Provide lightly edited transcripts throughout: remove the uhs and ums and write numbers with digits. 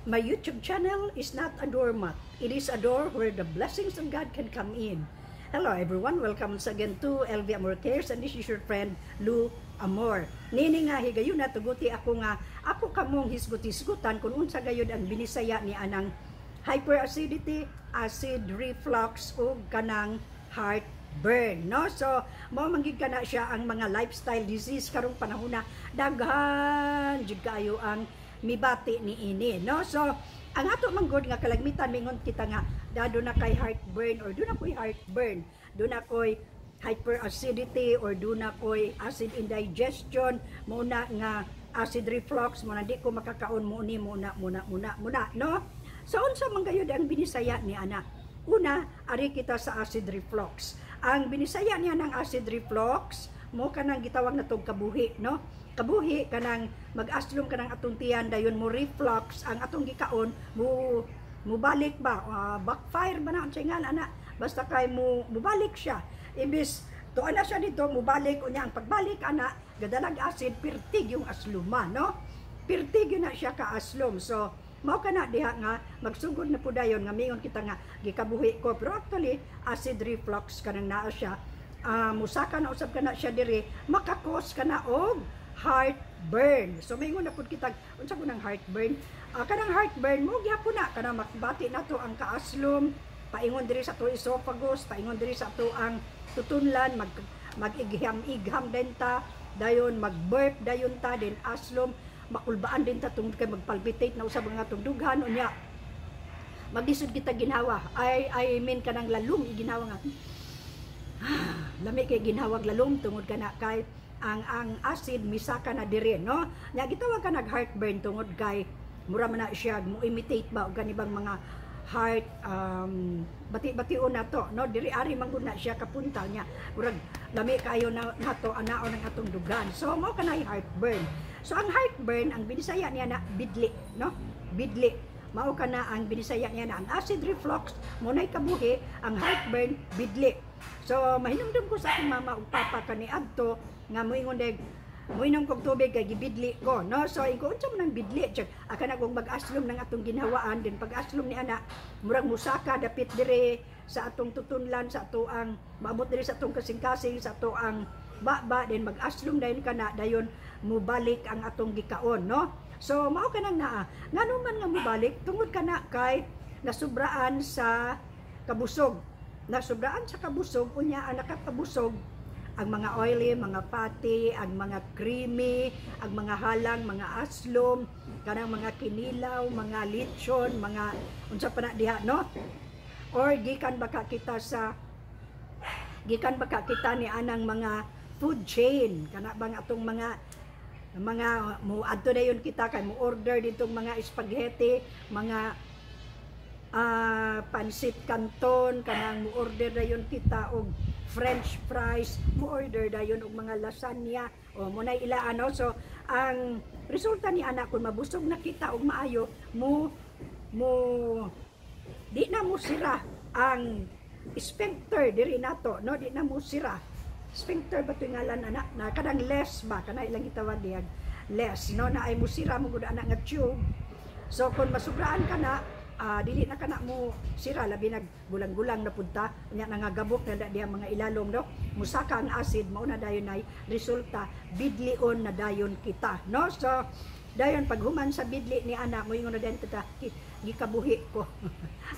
My YouTube channel is not a doormat. It is a door where the blessings of God can come in. Hello everyone, welcome once again to LV Amor Cares and this is your friend Lou Amor. Nini nga higayuna, tuguti ako nga ako kamong hisgot-hisgutan kung unsa gayud ang binisaya ni anang hyperacidity, acid reflux ug kanang heartburn, no? So mao man gid kana siya ang mga lifestyle disease karong panahon na daghan jud kaayo ang mibati ni ini, no? So ang ato man gud nga kalagmitan mingon kita nga duna kay heartburn or duna koy heartburn, duna koy hyperacidity or duna koy acid indigestion, mo na nga acid reflux, mo na di ko makakaon mo ni muna muna muna muna, no? So unsa man gayud ang binisaya ni ana? Una, ari kita sa acid reflux. Ang binisaya niya ng acid reflux mo kanang gitawag na tog kabuhi, no? Kabuhi kanang mag-aslom kanang atong tiyan, dayon mo reflux ang atong gikaon, mo mubalik ba, backfire ba na ang nga ana, basta kay mo mubalik siya. Imbis tuan na siya dito, mubalik. Unya ang pagbalik ana gadalag acid, pirtig yung asluma, no? Pirtig yun na siya ka aslom. So mao kana diha nga magsugod na pud dayon nga mingon kita nga gikabuhi ko, pero actually acid reflux kanang naa siya. Musaka na usab kana siya diri, makakos kana og heartburn. So mingon na pud kita, unsa ko nang heartburn? Kanang heartburn mo gyapon na kanang makbati nato ang kaaslom paingon diri sa ato esophagus, paingon diri sa ato ang tutunlan, mag mag-igham-igham din ta, dayon mag-burp dayon ta, din aslom, makulbaan din ta tungod kay magpalpitate na usab ang atong dughan. Unya maglisod kita ginhawa. I mean kanang lalom iginhawa nga lami kay ginhawag lalom tungod kana kay ang acid misaka na diri, no? Nya gitawag ka nag heartburn tungod kay mura man na siya mo imitate ba og kanibang mga heart, bati-bation na to, no? Diri ari man gud na siya kapunta niya, murag lami kayo na nato anaon ang atong dugan. So mao kanay heartburn. So ang heartburn, ang binisaya niya na bidli, no? Bidli mao kana ang binisaya niya na ang acid reflux mo nay kabuhi, ang heartburn bidli. So mahinumdum ko sa akong mama ug papa kaniadto nga moingon deg moinom kog tubig kay gibidli ko, no? So ingon, unsa man ang bidli? Check aka na kung mag-aslom ng atong ginhawaan, din pag-aslom ni ana murag musaka dapit dire sa atong tutunlan, sa ato ang maabot diri sa atong kasing-kasing, sa ato ang baba, din mag-aslom dayon kana, dayon mubalik ang atong gikaon, no? So mao kanang naa ngano man nga mubalik tungod kana kay nasubraan sa kabusog, nasubraan sa kabusog. Unya ang nakakabusog ang mga oily, mga fatty, ang mga creamy, ang mga halang, mga aslom, kanang mga kinilaw, mga lechon, mga unsa pa na diha, no? Or gikan baka kita ni anang mga food chain, kana bang atong mga mo adto dayon kita kay mo order ditong mga spaghetti, mga pansit canton, kanang mo order dayon kita og french fries, mo order dayon og mga lasagna o mo na ila ano. So ang resulta ni ana, kung mabusog na kita og maayo, mo mo di na mo sira ang sphincter diri nato, no? Di na mo sira. Sphincter ba to ngalan ana na kanang less ba kana ilang gitawag diyan, less, no? Na ay mo sira mo gud ana nga tube. So kung masubraan ka na, dili na kana mo sira, labi nag gulang-gulang na punta unya nangagabok na diya mga ilalom, no? Musaka ang acid, mao na dayon ay resulta, bidlion na dayon kita, no? So dayon paghuman sa bidli ni ana, mo ingon na dayon kita, gikabuhi ko,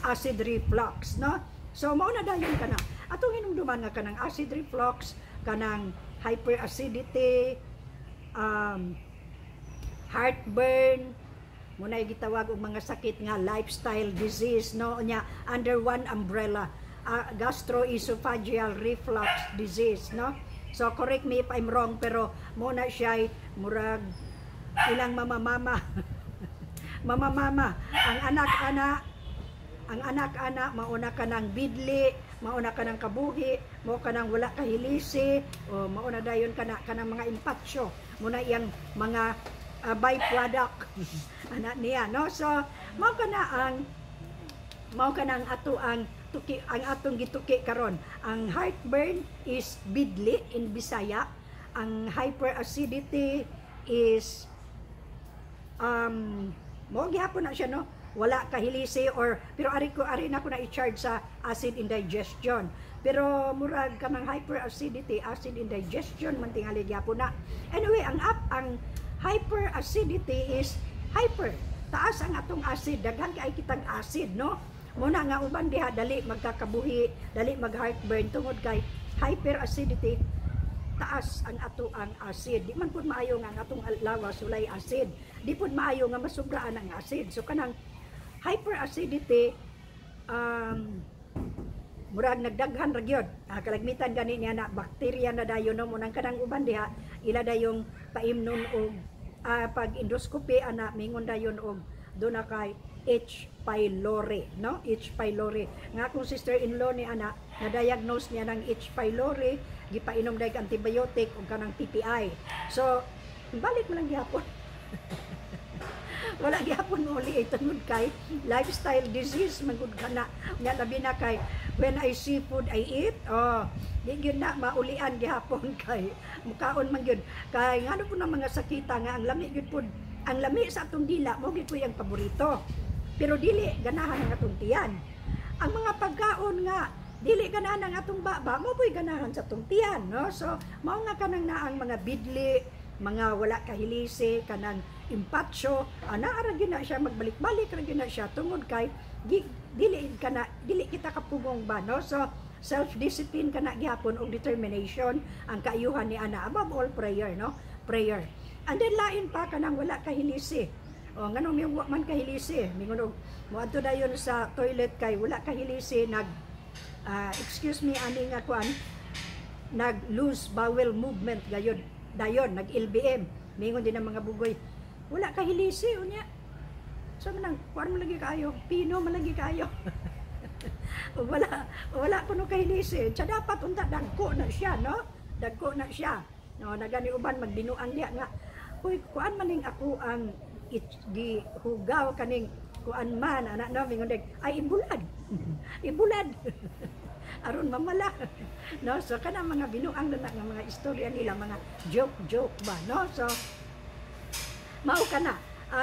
acid reflux, no? So mao na dayon kana atong hinumduman nga kanang acid reflux, kanang hyperacidity, heartburn, muna gitawag og mga sakit nga lifestyle disease, no? Nya under one umbrella, gastroesophageal reflux disease, no? So correct me if I'm wrong, pero mo na siya murag ilang mama-mama mama-mama ang anak-anak, ang anak-anak mauna ka ng bidli, mauna ka ng kabuhi, mao ka nang wala kahilisi o mauna dayon kana kanang mga impatsyo muna iyang mga byproduct ana niya, no? So mao ka na ang ato ang tuki, ang atong gituki karon. Ang heartburn is bidli in Bisaya, ang hyperacidity is Mo gihapon na siya, no? Wala kahilisi or pero ari ko, ari na ko na i-charge sa acid indigestion. Pero murag kanang hyperacidity, acid indigestion man tingali gyapon na. Anyway, ang up ang hyperacidity is hyper. Taas ang atong acid, daghan kay kitag acid, no? Muna nga uban diha dali magkakabuhi, dali mag heartburn tungod kay hyperacidity, taas ang ato ang acid. Di man pud maayo nga ang atong lawas walay acid. Di pud maayo nga masubraan ang acid. So kanang hyperacidity, murag nagdaghan ra gyud. Kalagmitan gani niya na bakterya na dayon, no? Munang kanang uban diha ila dayong paimnon og pag endoscopy ana, mingon dayon og duna kay H. pylori, no? H. pylori. Nga akong sister-in-law ni ana, na-diagnose niya ng H. pylori, gipainom dag antibiotic ug kanang PPI. So, balik mo lang gihapon. Wala gihapon mo uli tungod kay lifestyle disease man gud kana nga, labi na kay when I see food, I eat. Oh, di gyud na maulian gihapon kay mukaon man gyud, kay ngano po na mga sakita nga ang lami gyud pud, ang lami sa atong dila mo gyud po ang paborito, pero dili ganahan ang atong tiyan. Ang mga pagkaon nga dili ganahan ang atong baba mo po'y ganahan sa atong tiyan, no? So mao nga kanang naang mga bidli, mga wala kahilisi, kanang impatsyo, ana ra gyud na siya, magbalik-balik ra gyud na siya tungod kay dili kana dili kita kapugong ba, no? So self-discipline kana gihapon og determination ang kaayuhan ni ana. Above all, prayer, no? Prayer. And then lain pa, kanang wala kahilisi. O nganong yung wa man kahilisi? Mingon og moadto dayon sa toilet kay wala kahilisi, nag excuse me ani nga kuan, nag loose bowel movement gayon dayon, nag LBM. Mingon din ang mga bugoy, wala kahilisi unya. So manang kuan mo lagi kayo, pino man lagi kayo. Wala wala kuno kahilisi. Siya dapat unta dagko na siya, no? Dagko na siya. No, nagani uban magbinuang diha nga, uy, kuan man ning ako ang it, gi hugaw kaning kuan man ana, no? Mingon ay ibulad. Ibulad aron mamala, no? So kana mga binuang na nga mga istorya nila, mga joke joke ba, no? So mao kana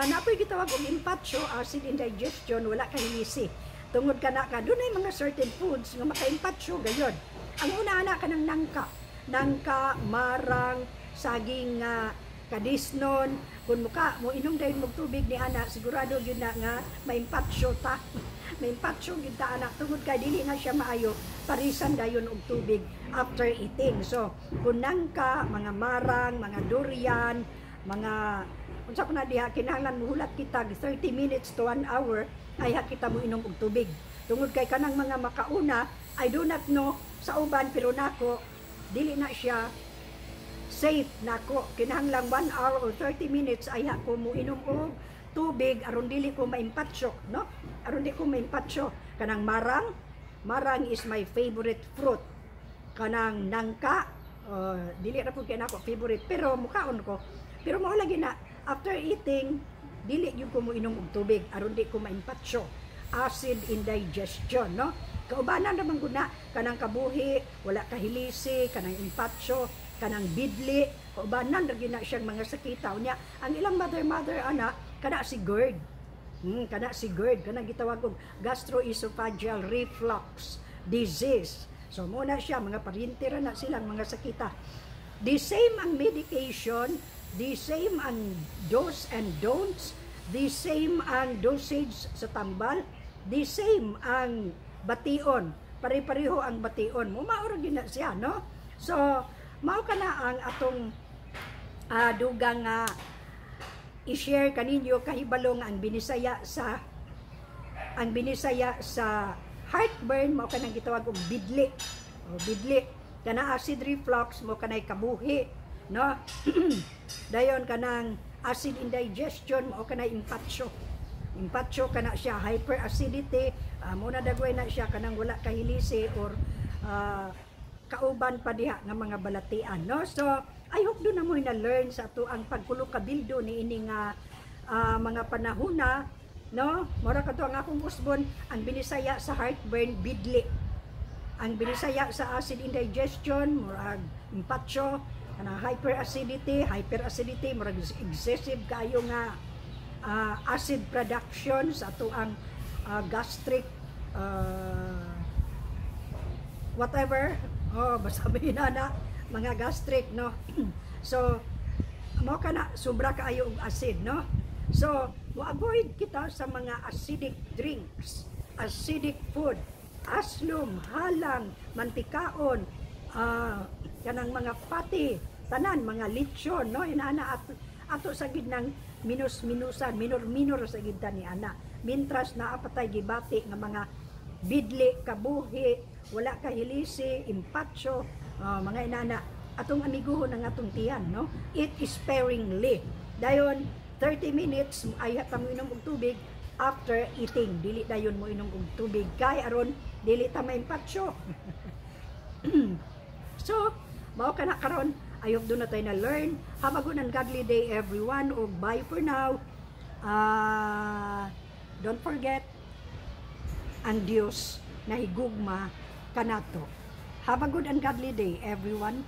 napoy gitawag og impatsyo, acid indigestion, wala kahilisi tungod kana ka dunay mga certain foods nga makaimpatsyo gayon. Ang una ana kanang nangka, nangka, marang, saging nga kadisnon. Kung muka mo inom dayon og tubig ni ana, sigurado gyud na nga maimpatsyo ta, maimpatsyo gyud ta ana tungod kay dili na siya maayo parisan dayon og tubig after eating. So kung nangka, mga marang, mga durian, mga unsa ko na diha, kinahanglan muhulat kita 30 minutes to 1 hour ay ha kita mo inom og tubig tungod kay kanang mga makauna. I do not know sa uban, pero nako dili na siya safe nako. Kinahanglan 1 hour or 30 minutes ay ko mo inom og tubig aron dili ko maimpatsyo, no? Aron di ko maimpatsyo. Kanang marang, marang is my favorite fruit. Kanang nangka, dili ra pud kay nako favorite, pero mukaon ko. Pero mao lagi na after eating dili gyud ko mo inom og tubig aron di ko maimpatsyo, acid indigestion, no? Kaubanan naman gud na kanang kabuhi, wala kahilisi, kanang impatsyo, kanang bidli, kaubanan ra gyud na siyang mga sakita. Unya ang ilang mother mother ana kana si GERD. Kana si GERD, kanang gitawag og gastroesophageal reflux disease. So mo na siya, mga paryente ra na silang mga sakita. The same ang medication, the same ang dose and don'ts, the same ang dosage sa tambal, the same ang bation. Pare-pareho ang bation. Mo mao ra gyud na siya, no? So, mao kana ang atong dugang i-share kaninyo kahibalo nga ang binisaya sa heartburn mao kanang gitawag og bidli. O bidli. Kana acid reflux mo kanay kabuhi, no? Dayon kanang acid indigestion mao kanay impatsyo. Impatsyo kana siya, hyperacidity, mo na dagway na siya kanang wala kahilisi or kauban pa diha nga mga balatian, no? So I hope do na mo na learn sa ato ang pagkulo kabildo ni ini nga mga panahona, no? Mora kato ang akong usbon, ang binisaya sa heartburn, bidli. Ang binisaya sa acid indigestion, murag impatsyo. Kanang hyperacidity, hyperacidity murag excessive kayo nga acid production sa atoang gastric whatever, oh, basta may na mga gastric, no? So mao kana, sobra kaayo og acid, no? So mo avoid kita sa mga acidic drinks, acidic food, aslum, halang, mantikaon, kanang mga fatty, tanan mga lechon, no? Inana at ato sa gid ng minus-minusan, minor-minor sa gid ta ni ana. Mintras naa pa tay gibati nga mga bidli, kabuhi, wala ka hilisi, impatso, mga inana, atong amiguhon ang atong tiyan, no? Eat sparingly. Dayon 30 minutes ay ta mo inom og tubig after eating. Dili dayon mo inom og tubig kay aron dili ta maimpatso. So, mao kana karon. I hope duna tay na learn. Have a good and godly day, everyone, ug bye for now. Don't forget, ang Dios nahigugma kanato. Have a good and godly day, everyone.